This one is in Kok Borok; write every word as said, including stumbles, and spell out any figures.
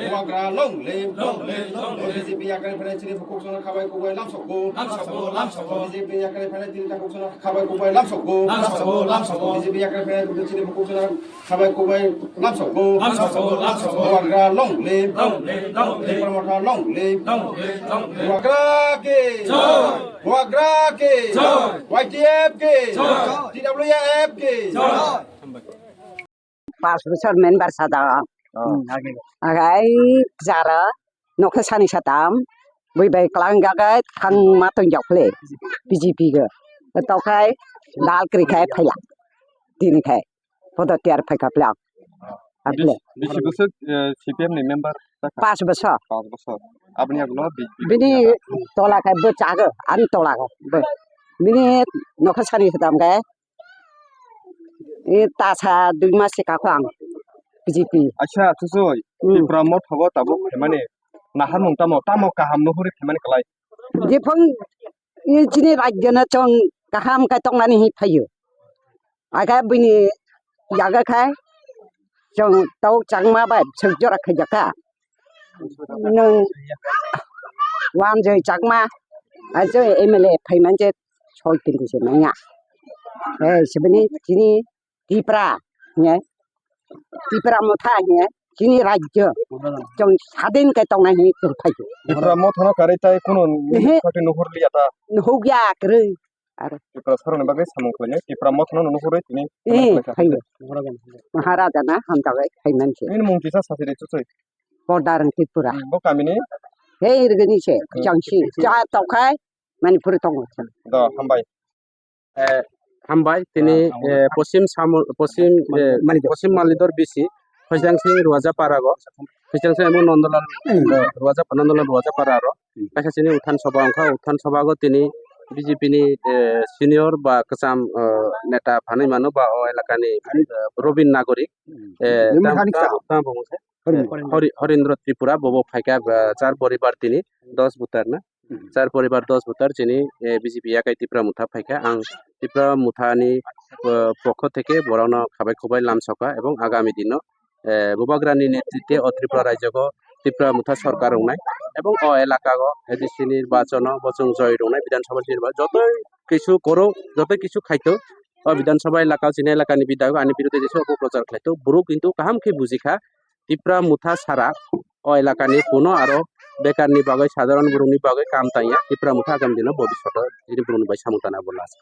Bubagra long live. Long live, long live. B J P yakarwi phainai chini bukhuk chwngno khabai kubai lamsokgo. Lamsokgo, lamsokgo. B J P yakarwi phainai chini bukhuk chwngno khabai kubai lamsokgo. Lamsokgo, lamsokgo. B J P yakarwi phainai chini bukhuk chwngno khabai kubai lamsokgo. Lamsokgo, lamsokgo. Bubagra long live. Long live, long live. Tipra Motha long live. Long live, long live. Bubagra ki. Joy. Bubagra ki. Joy. Y T F ki. Joy. T W F ki. Joy. Pas bosor member sada. Oh. Agai jara nokha sani satam. Bui bai klang gagai thang matong jokle. B J P ga. Tokai dal kri khai phaila. Tini khai. Podo tiar phai kapla. Aple. Bisi bosor, eh, C P M ni member ta kha? Pas bosor. Pas bosor. Aboni aglo bi-, bi-, Bini tola khai bwchago, ani tola khai. Bini nokha sani satam khai. E tasa dui mas se kako ang B J P. Acha, Chuchoi, Hmm. Tipra Motha bo tabuk phaimani naharmung tamo, tamo kaham nuhuri phaimani kwlai. Jephang e chini rajyo no chwng kaham khe tongnani hi phaio. Aga bini yaga khai chwng tok changma bai bwswk jora khaijak kha. Nwng wanjwi chakma, ajo M L A phaimani je soi tini se manya. Eh, sebeni chini Tipra, ne? Tipra Motha, ne? Chini rajyo. Chwng sadin khe tongnai hinwi chwng phaio. Tipra Motha no karwi tai kunu Ehe. Party nuhur liya ta. Nuhukya kwrwi. Aro. Tipra saroni bagwi samung khlainai. Tipra Motha no nuhurwi tini. Eh, khlaikha. Phaio. Maharaja na hamjagai phaimani se. Nini mung kisa sasi de Chuchoi. Bordarang Tripura. Hmm, bo kamini? Hei, irgini se, Hmm. Jangsi. Cha tokhai, Manipuri tongo. Do, hambai. Eh, hambai, tini, Ah, eh, Posim Samul, Posim, eh, Mali-, Malidor. Posim Malidor B C, Hoisang Singh Ruaja Parago, Hoisang Singh emo Nondolal, Hmm. eh, Ruaja, Nondolal Ruaja Pararo. Hmm. Kaisa chini Uthan Sabha wngkha, Uthan Sabha go tini B J P ni, eh, senior ba kwcham, eh, neta phanwi mano ba o elakani, eh, Robin Nagorik, Hmm. eh, Robin tam, Nagorik tam, sa. Tam bo wngkha. Horin. Eh, Hori-, Horindra Tripura, bobo phaikha, ah, char poribar tini, dos voter na. Hmm. Char poribar dos voter chini, eh, B J P yakai Tipra Motha phaikha. Ang Tipra Motha ni, ah, pokho theke borokno khabai khubai lamsokha ebong agami dino, eh, Bubagrani netritwe o Tripura rajyogo Tipra Motha sorkar wngnai ebong o elakao A D C nirbachono bo chwng joi rwnai, Bidhan Sabha nirba-, joto kisu koro, joto kisu khaito o Bidhan Sabha elakao chini elakani bidhago ani biruddhe jesa opoprochar khlaito. Borok kintu kaham khe bujikha, Tipra Motha sara o elakani kuno aro bekarni bagwi, sadharon borokni bagwi kam tangya. Tipra Motha agami dino bobishoto chini borokni bai samung tana bo last.